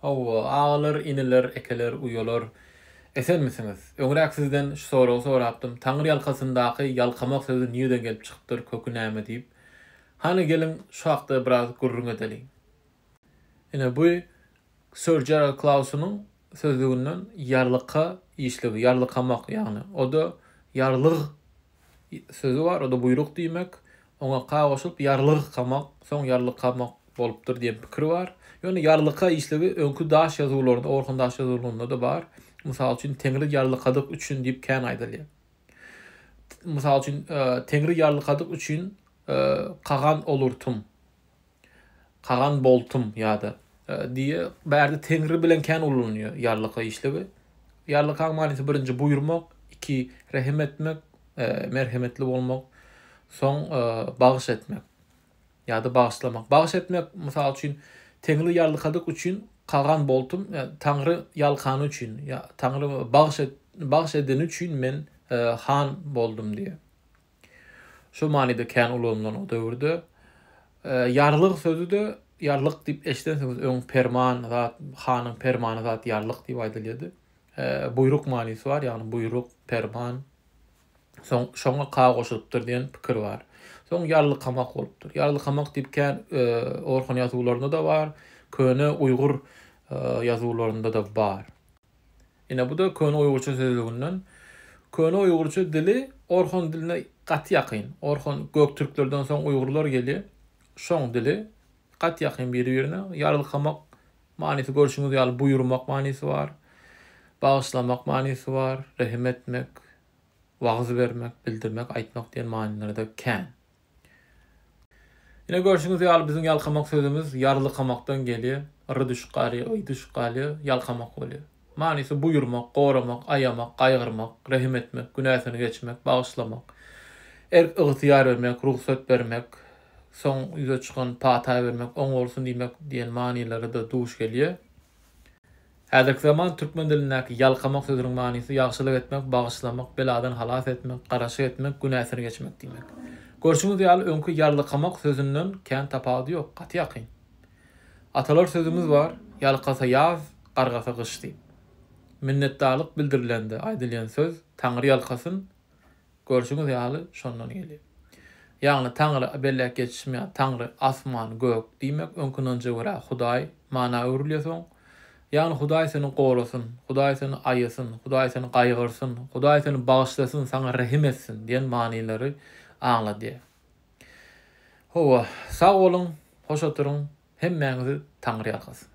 Hawa, agalar, iniler, ekeler, uýalar, esenmisiňiz? Öňräk sizden şu soragy sorapdym, Taňry ýalkasyndaky ýalkamak sözi nireden gelip çykypdyr, köki näme diýip. Hany geliň şu hakda biraz gürrüň edeliň. Ine bu Sir Gerald Klausonyň sözlüginden ýarlyka işligi, ýarlykamak ýagny. O-da ýarlyg sözi bar, o-da buýruk diýmek. Oňa ka goşulyp ýarlygkamak, soň ýarlykamak bolupdyr diýen pikir bar. Ýöne ýarlyka işligi öňki daş ýazuwlarynda, Orhon daş ýazuwlarynda-da bar. Mysal üçin, Teňri ýarlykadyk üçin diýip kän aýdylýar. Mysal üçin, Teňri ýarlykadyk üçin kagan olurtum. Kagan boltum ýa-da diýe bärde Teňri bilen kän ulanylýar ýarlyka işligi. Ýarlykaň manysy birinji buýurmak, iki rehim etmek, merhemetli bolmak, soň bagyş etmek ýa-da bagyşlamak. Bagyş etmek mysal üçin Teňri ýarlykadyk üçin kagan boltum, Taňry ýalkany üçin ýa Taňry bagyş et bagyş edeni üçin men han boldum diýe. Şu manyda kän ulanylan o döwürde. Ýarlyk sözi-de ýarlyk diýip eşidensiňiz öň perman zat, hanyň permany zat ýarlyk diýip aýdylýardy. Buýruk manysy bar, ýagny buýruk, perman. Soň şoňa ka goşulypdyr diýen pikir bar. Soň ýarlykamak bolupdyr. Ýarlykamak diýip kän Orhon ýazuwlarynda-da bar, köne uýgur ýazuwlarynda-da bar. Ine bu-da köne uýgurça sözlüginden. Köne uýgurça dili orhon diline gaty ýakyn. Orhon göktürklerden soň uýgurlar gelýär. Şoň dili gaty ýakyn biri-birine. Ýarylkamak manysy görşüňiz ýaly buýurmak manysy bar. Bagyşlamak manysy bar. Rehim etmek, wagyz bermek, bildirmek, aýtmak diýen manylarda kän. Ine görşüňiz ýaly biziň ýalkamak sözümiz ýarlykamakdan gelýär. R düşüp galýar, y düşüp galýar, ýalkamak bolýar. Manysy buýurmak, goramak, aýamak, gaýgyrmak, rehim etmek, günäsini geçmek, bagyşlamak. Erk-ygtyýar bermek, rugsat bermek, soň ýüze çykan pata bermek, oň bolsun diýmek diýen manylary-da duş gelýär. Häzirki zaman türkmen dilindäki ýalkamak sözüniň manysy ýagşylyk etmek, bagyşlamak, beladan halas etmek, garaşyk etmek, günäsini geçmek diýmek. Görşüňiz ýaly öňki ýarlykamak sözünden kän tapawudy ýok, gaty ýakyn. Atalar sözümiz bar, Ýalkasa ýaz, gargasa gyş diýip. Minnetdarlyk bildirilende aýdylýan söz Taňry ýalkasyn, Görşüňiz ýaly, şondan gelýär. Ýagny Taňry, belläp geçişim ýaly, Taňry, asman, gök diýmek, öňki ynanja görä Hudaý mana öwrülýär soň. Ýagny Hudaý seni gorasyn, Hudaý seni aýasyn, Hudaý seni gaýgyrsyn, Hudaý seni bagyşlasyn, saňa rehim etsin diýen manylary aňladýar. Hawa, sag boluň, hoş oturyň, hemmäňizi Taňry ýalkasyn.